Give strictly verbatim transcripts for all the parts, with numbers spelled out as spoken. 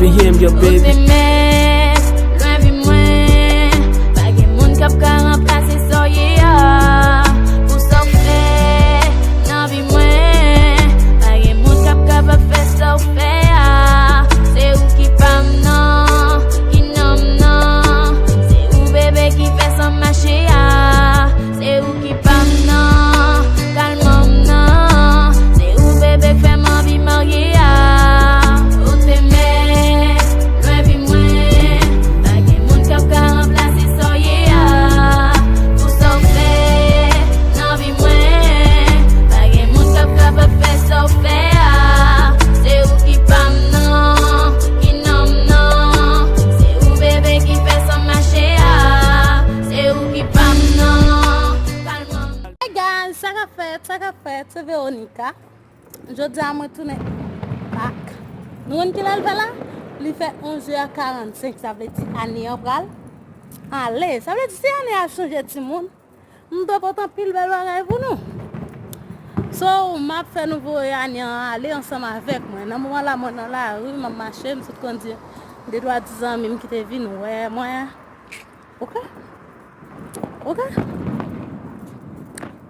Ou te mèt lwen vi mwen. Pa gen moun k ap ka ranplase sa w ye a. Pou sa w fè nan vi mwen. Pa gen moun k ap kapab fè sa w fè a. Se ou ki pa m nan, ki nan m nan. Se ou bebe ki fè san m mache a. Se ou ki pa m nan, kalman m nan. Se ou bebe k fè m anvi marye a. Ou te mèt lwen vi mwen. Pa gen moun k ap ka ranplase sa w ye a. Pou sa w fè nan vi mwen. Pa gen moun k ap kapab fè sa w fè a. Se ou ki pa m nan, ki nan m nan. Se ou bebe ki fè san m mache a. Se ou ki pa m nan, kalman m nan. Hey guys, sa k ap fèt, sa k ap fèt, se Veronica. Jodi a mwen tounen bak. Nou konn kilè l fè la? Li fè onz è karannsenk, sa vle di ane an pral ale. Sa vle di si ane a chanje timoun, m dwe pote anpil bèl bagay pou nou. So, m ap fè nou voye ane an ale ansanm avèk mwen. Nan moman la, mwen nan lari, m ap mache, m sot kondi de twa ti zanmi m ki te vin wè mwen. Oke? Oke?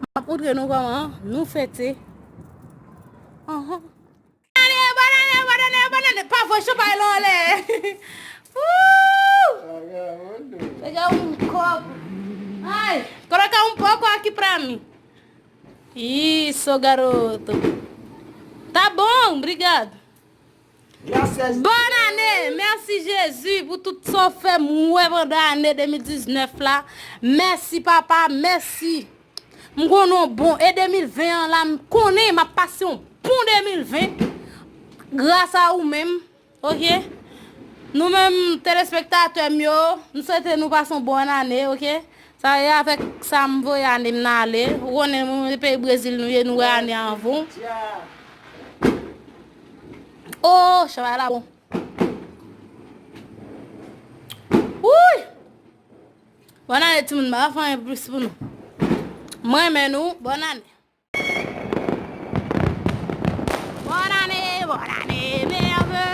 M ap montre nou kòman nou fete. Anhan. Bòn ane, bòn ane, bòn ane, bòn ane. Pa voye chanpay lan anlè. Woo! Pega un copo. Ai, coloca um pouco aqui pra mim. Isso, garoto. Tá bom, obrigado. Graças. Bòn ane! Mèsi Jezi pou tout sa w fè m wè pandan ane de mil diznèf la. Mèsi papa, mèsi. M konnen w bon. E de mil ven an la, m konnen m ap pase yon bon de mil ven gras a ou menm. Oke? Nou menm telespektatè m yo, m swete nou pase yon bòn ane, oke? Sa e avèk sa m voye ane m nan ale. Ou konnen nou se peyi Brezil nou ye, nou wè ane anvan. Oh, chavay la bon. Wouy! Bòn ane timoun, m pa ka fè anyen plis pou nou. Mwen renmen nou, bòn ane. Bòn ane, bòn ane, meyè ve.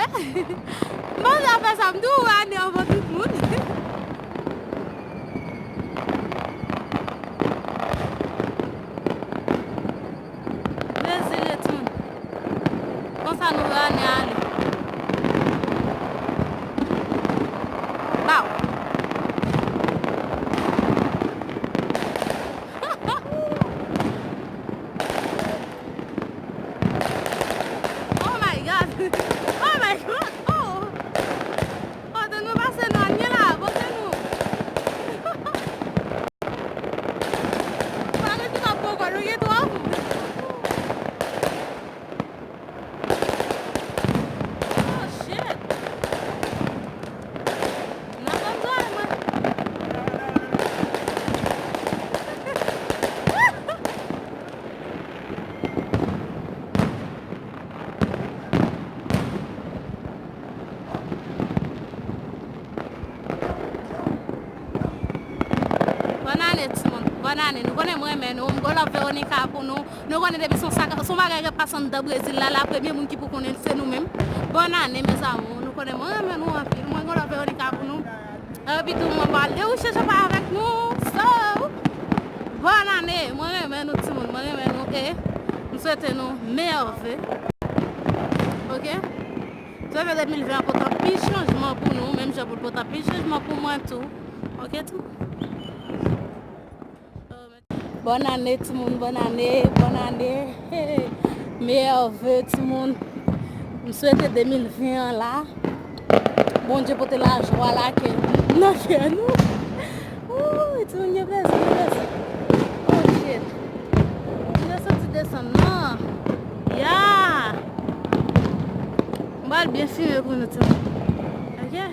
Bon, sa fè sa, m tou wè ane anvan tout moun. Brezil ye timoun. Konsa nou wè ane ale. Baw. Oh my God! Oh my God! Oh! Oh, tande nou pase nou, anye la, pote nou. Pa gen tout ap poko, nou gen twòp. Oh, shit. N ap antre, mwen. Bòn ane, timoun. Bòn ane. Nou konnen mwen renmen nou. M gon love Veronica pou nou. Nou konnen depi se yon sa, se yon bagay k ap pase anndan Brezil la, la premye moun ki pou konnen l se nou menm. Bòn ane, mes amours. Nou konnen mwen renmen nou anpil. Mwen gon love Veronica pou nou. Epi tou, mwen pral dewouche chanpay avèk nou. So, bòn ane. Mwen renmen nou, timoun. Mwen renmen nou. E m swete nou meyè ve. Oke? M swete de mil ven an pote anpil chanjman pou nou, menm jan pou l pote anpil chanjman pou mwen tou. Oke, timoun? Bòn ane, timoun, bòn ane, bòn ane. Meyè ve, timoun. M swete de mil ven an la, Bondye pote lajwa, lakè nan kè nou. Wouy, timoun, gen plezi, gen plezi. Oh, shit. M te santi desann nan. Ya! M pral byen fimen pou nou, timoun. Oke?